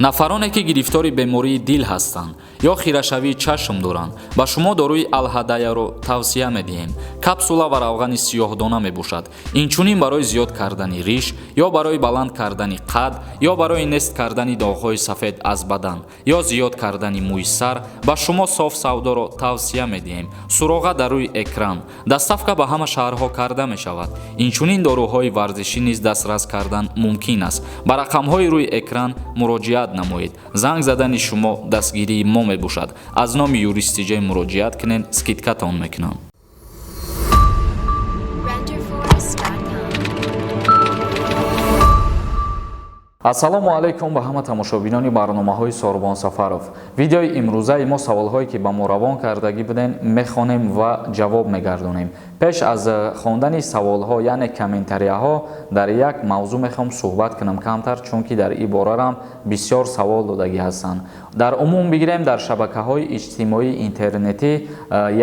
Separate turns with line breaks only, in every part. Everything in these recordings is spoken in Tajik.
Нафароне, ки гирифтори бемории дил ҳастанд ё хирашавии чашм доранд, ба шумо доруи Алҳадаяро тавсия медиҳем. Капсула ва равғани сиёҳдона мебошад. Инчунин барои зиёд кардани риш ё барои баланд кардани қад ё барои нест кардани доғҳои сафед аз бадан ё зиёд кардани мӯи сар ба шумо Соф Савдоро тавсия медиҳем. Суроға дар рӯи экран. Доставка ба ҳама шаҳрҳо карда мешавад. Инчунин доруҳои варзишӣ низ дастрас кардан мумкин аст. Ба рақамҳои рӯи экран муроҷиат намоед. Занг задани шумо дастгирии мо мебошад. Аз номи Юристиҷе муроҷиат кунед, скидкатон мекунам.
Renderforest.com.
Ассалому алайкум ба ҳама тамошобинони барномаҳои Сорбон Сафаров. Видеои имрӯзаи мо саволҳое, ки ба мо равон кардагӣ будем, мехонем ва ҷавоб мегардонем. Пеш аз хондани саволҳо, яъне комментарияҳо, дар як мавзӯъ мехоҳам суҳбат кунам камтар, чунки дар ин борарам бисёр савол додагӣ ҳастанд. Дар умум бигирем, дар шабакаҳои иҷтимоии интернетӣ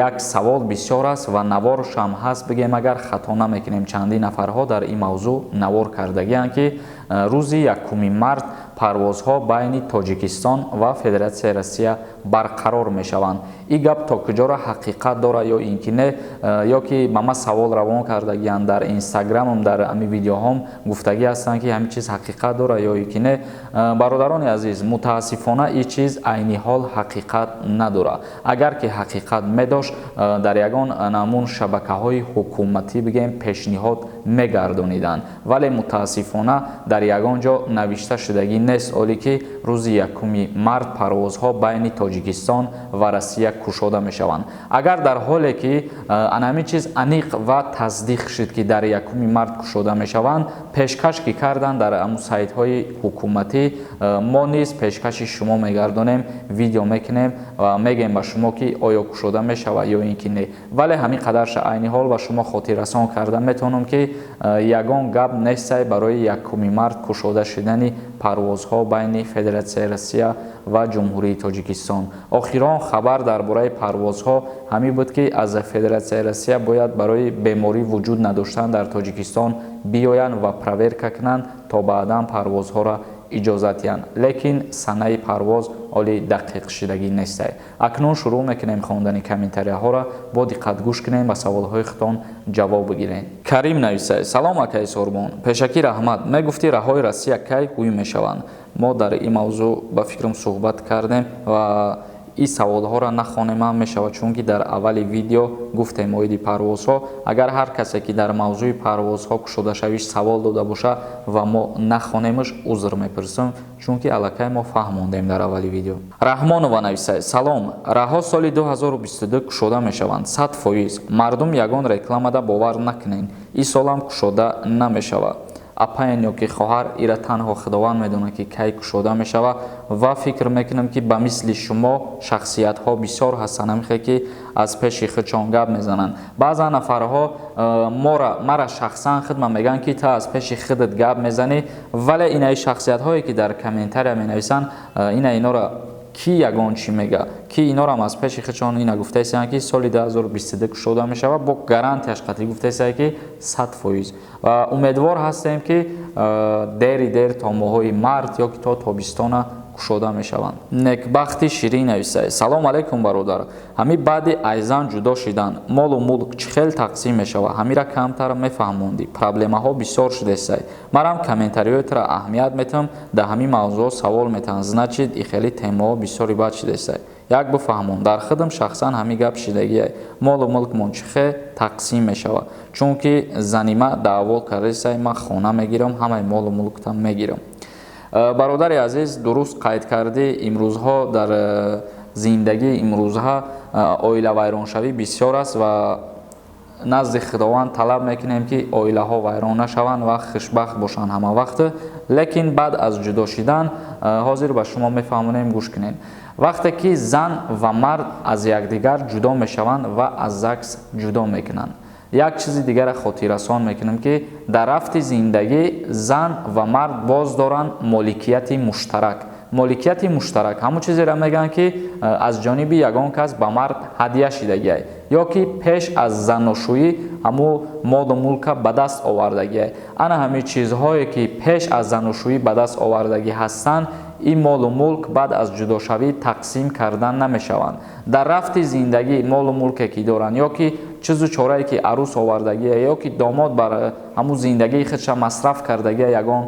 як савол бисёр аст ва наворшам ҳаст, бигем, агар хато намекунем, чандин нафарҳо дар ин мавзӯъ навор кардагианд, ки рӯзи 1 март парвозҳо байни Тоҷикистон ва Федератсияи Россия барқарор мешаванд. Ин гап то куҷоро ҳақиқат дорад ё ин ки не, ё ки ба ман савол равон кардагианд дар Инстаграмам, дар ҳамин видеоҳом гуфтагӣ ҳастанд, ки ҳамин чиз ҳақиқат дорад ё ин ки не. Бародарони азиз, мутаассифона, ин чиз айни ҳол ҳақиқат надорад. Агар ки ҳақиқат медошт, дар ягон намун шабакаҳои ҳукуматӣ, бигем, пешниҳод мегардониданд, вале мутаассифона дар ягон ҷо навишта шудагӣ нест оле, ки рӯзи 1 март парвозҳо байни Тоҷикистон ва Россия кушода мешаванд. Агар дар ҳоле ки ана ҳамин чиз аниқ ва тасдиқ шуд, ки дар 1 март кушода мешаванд, пешкаш ки карданд дар ҳамун сайтҳои ҳукуматӣ, мо низ пешкаши шумо мегардонем, видео мекунем ва мегӯем ба шумо, ки оё кушода мешавад ё ин ки не. Вале ҳамин қадарша айни ҳол ба шумо хотиррасон карда метавонам, ки ягон гап нестай барои 1 март кушода шудани парвозҳо байни Федератсияи Россия ва Ҷумҳурии Тоҷикистон. Охирон хабар дар бораи парвозҳо ҳамин буд, ки аз Федератсияи Россия бояд барои беморӣ вуҷуд надоштан дар Тоҷикистон биёянд ва проверка кунанд, то баъдан парвозҳоро иҷозат диҳанд, лекин санаи парвоз оли дақиқ шудагӣ нестай. Акнун шурӯъ мекунем хондани комментарияҳоро. Бо диққат гӯш кунем, ба саволҳои худтон ҷавоб бигирем. Карим нависай: «Салом, акаи Сорбон, пешакӣ раҳмат. Мегуфтӣ, раҳои Россия кай ҳуй мешаванд?» Мо дар ин мавзӯъ, ба фикрам, суҳбат кардем ва ин саволҳоро нахонем ҳам мешавад, чунки дар аввали видео гуфтем оиди парвозҳо. Агар ҳар касе ки дар мавзӯи парвозҳо кушодашавиш савол дода боша ва мо нахонемаш, узр мепурсам, чунки аллакай мо фаҳмондем дар аввали видео. Раҳмонова нависад: «Салом, раҳо соли 2022 кушода мешаванд 100%. Мардум, ягон рекламада бовар накунед, ин солам кушода намешавад.» Апаен ё ки хоҳар, ира танҳо Худованд медонад, ки кай кушода мешавад, ва фикр мекунам, ки ба мисли шумо шахсиятҳо бисёр ҳастанд, ҳамихе ки аз пеши худшон гап мезананд. Баъзан нафарҳо мора, мара шахсан худма мегӯянд, ки ту аз пеши худат гап мезанӣ, вале инаи шахсиятҳое ки дар комментария менависанд, ина инора ки ягон чӣ мега, ки инорам аз пеши худшон ина гуфтаистанд, ки соли 2022 кушода мешавад, бо гарантияш қатъӣ гуфтаистанд, ки 100%. Ва умедвор ҳастем, ки дери дер то моҳҳои март ё ки то тобистона кушода мешаванд. Некбахти Ширин нависай: «Салом алайкум, бародар. Ҳами баъди айзан ҷудо шидан молу мулк чӣ хел тақсим мешавад? Ҳамира камтар мефаҳмондӣ, проблемаҳо бисёр шудесай. Марам комментариётро аҳамият метавам, дар ҳамин мавзӯъ савол метавам, значит, и хеле темаҳо бисёри бад шудесай. Як бифаҳмон, дар худам шахсан ҳамин гап шидагиай. Молу мулкмон чӣ хел тақсим мешавад? Чунки занима даъво кардесай, ман хона мегирам, ҳамаи молу мулктам мегирам.» Бародари азиз, дуруст қайд кардӣ. Имрӯзҳо дар зиндагии имрӯзҳа оила вайроншавӣ бисёр аст ва назди Худованд талаб мекунем, ки оилаҳо вайрон нашаванд ва хушбахт бошанд ҳама вақт. Лекин баъд аз ҷудо шидан ҳозир ба шумо мефаҳмонем, гӯш кунед. Вақте ки зан ва мард аз якдигар ҷудо мешаванд ва аз ЗАГС ҷудо мекунанд, як чизи дигарро хотиррасон мекунем, ки дар рафти зиндагӣ зан ва мард боз доранд моликияти муштарак. Моликияти муштарак ҳамон чизеро мегӯянд, ки аз ҷониби ягон кас ба мард ҳадя шидагиай ё ки пеш аз заношӯӣ ҳамун молу мулка ба даст овардагиай. Ана ҳамин чизҳое ки пеш аз заношӯӣ ба даст овардагӣ ҳастанд, Ин молу мулк баъд аз ҷудошавӣ тақсим кардан намешаванд. Дар рафти зиндагӣ молу мулке ки доранд, ё ки чизу чорае ки арӯс овардагия, ё ки домод бар ҳамун зиндагии худша масраф кардагия, ягон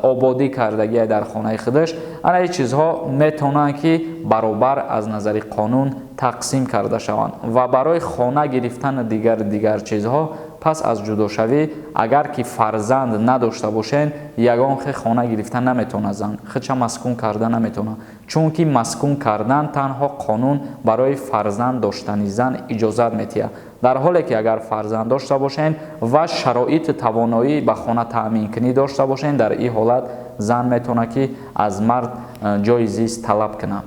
ободӣ кардагия дар хонаи худаш, ана ин чизҳо метавонанд, ки баробар аз назари қонун тақсим карда шаванд. Ва барои хона гирифтану дигар чизҳо пас аз ҷудошавӣ, агар ки фарзанд надошта бошен, ягон хе хона гирифта наметавонад, зан худша маскун карда наметавонад, чунки маскун кардан танҳо қонун барои фарзанд доштани зан иҷозат медиҳад. Дар ҳоле ки агар фарзанд дошта бошен ва шароити тавоноӣ ба хона таъминкунӣ дошта бошен, дар ин ҳолат зан метавонад, ки аз мард ҷои зист талаб кунад.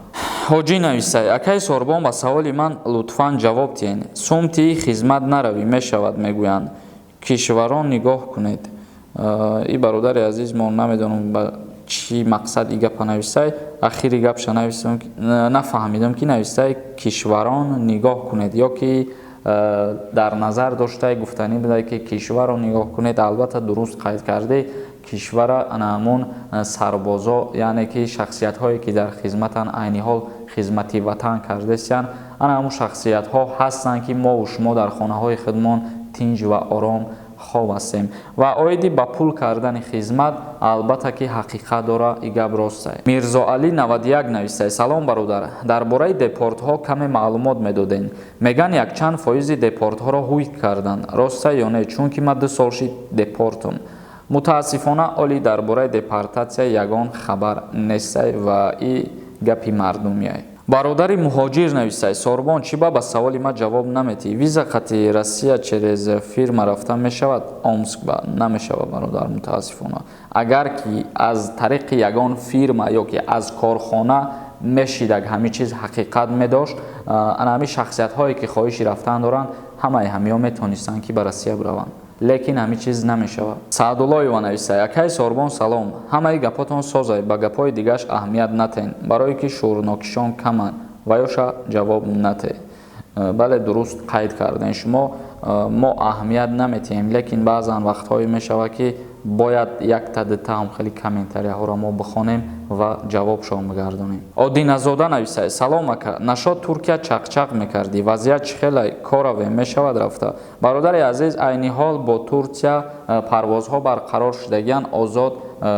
Ҳоҷӣ нависай: «Акаи Сорбон, ба саволи ман лутфан ҷавоб диҳен. Сумтии хизмат наравӣ мешавад, мегӯянд. Кишварон нигоҳ кунед». И бародари азиз, мо намедонам, ба чӣ мақсад и гапа нависай. Ахири гапша нависам, нафаҳмидам, ки нависай «кишварон нигоҳ кунед» ё ки дар назар доштай гуфтанӣ будай, ки кишварро нигоҳ кунед. Албатта, дуруст қайд кардӣ. Кишвара ана ҳамун сарбозо, яъне ки шахсиятҳое ки дар хизматанд, айни ҳол хизмати ватан кардесиянд, ана ҳамун шахсиятҳо ҳастанд, ки мову шумо дар хонаҳои худмон тинҷ ва ором хоб ҳастем. Ва оиди ба пул кардани хизмат, албатта ки ҳақиқат дора, и гап ростай. Мирзоалӣ 91 навистай: «Салом, бародар, дар бораи депортҳо каме маълумот медодем. Меган, якчанд фоизи депортҳоро ҳуй карданд, ростай ё не? Чунки ман 2 сол шид депортум». Мутаассифона, оли дар бораи депортатсия ягон хабар нестай ва и гапи мардумияй. Бародари муҳоҷир нависай: «Сорбон, чӣ ба саволи ман ҷавоб наметиҳӣ? Виза қати Россия через фирма рафта мешавад Омск ба?» Намешавад, бародар, мутаассифона. Агар ки аз тариқи ягон фирма ё ки аз корхона мешидаг, ҳамин чиз ҳақиқат медошт, ана ҳамин шахсиятҳое ки хоҳиши рафтан доранд, ҳамаи ҳамиҳо метавонистанд, ки ба Россия бираванд, лекин ҳамин чиз намешавад. Саъдуллоева нависай: «Акаи Сорбон, салом. Ҳамаи гапотон созай, ба гапҳои дигаш аҳамият натен, барое ки шӯрнокишон каманд ва ёша ҷавоб нате». Бале, дуруст қайд кардем шумо. Мо аҳамият наметиҳем, лекин баъзан вақтҳое мешавад, ки бояд якта дута ҳам хеле комментарияҳоро мо бихонем ва ҷавобшон бигардонем. Одиназода нависай: «Салом, ака, нашод Туркия чақчақ мекардӣ, вазъият чӣ хелай? Кораве мешавад рафта?» Бародари азиз, айни ҳол бо Турсия парвозҳо барқарор шудагиянд, озод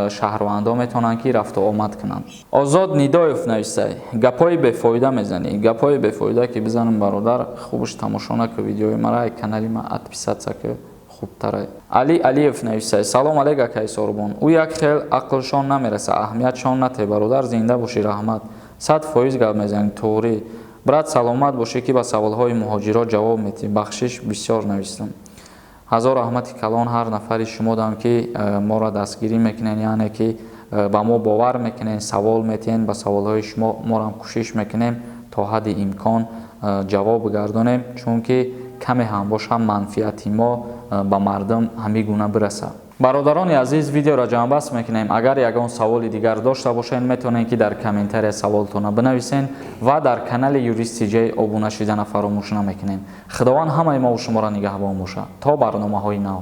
шаҳрвандон метавонанд, ки рафту омад кунанд. Озод Нидоев нависай: «Гапҳои бефоида мезанӣ». Гапҳои бефоида ки бизанам, бародар, хубш тамошо накун видеои мара, канали ма отписаться ки хубтарай. Али Алиев нависай: «Салом алейк, акаи Сорбон». Ӯ як хел ақлшон намераса, аҳамиятшон нате, бародар, зинда бошӣ, раҳмат, 100% гап мезанӣ, туғрӣ. Брат, саломат бошӣ, ки ба саволҳои муҳоҷиро ҷавоб метиҳӣ. Бахшиш, бисёр навистам. Ҳазор раҳмати калон ҳар нафари шумо дам, ки моро дастгирӣ мекунед, яъне ки ба мо бовар мекунед, савол метиҳед. Ба саволҳои шумо морам кӯшиш мекунем то ҳадди имкон ҷавоб бигардонем, чунки каме ҳам бошам манфиати мо ба мардум ҳамин гуна бирасад. Бародарони азиз, видеоро ҷамъбаст мекунем. Агар ягон саволи дигар дошта бошед, метавонед, ки дар комментария саволтонро бинависед ва дар канали Юрист Тиҷай обуна шидана фаромӯш намекунем. Худованд ҳамаи мову шуморо нигаҳбон бошад. То барномаҳои нав.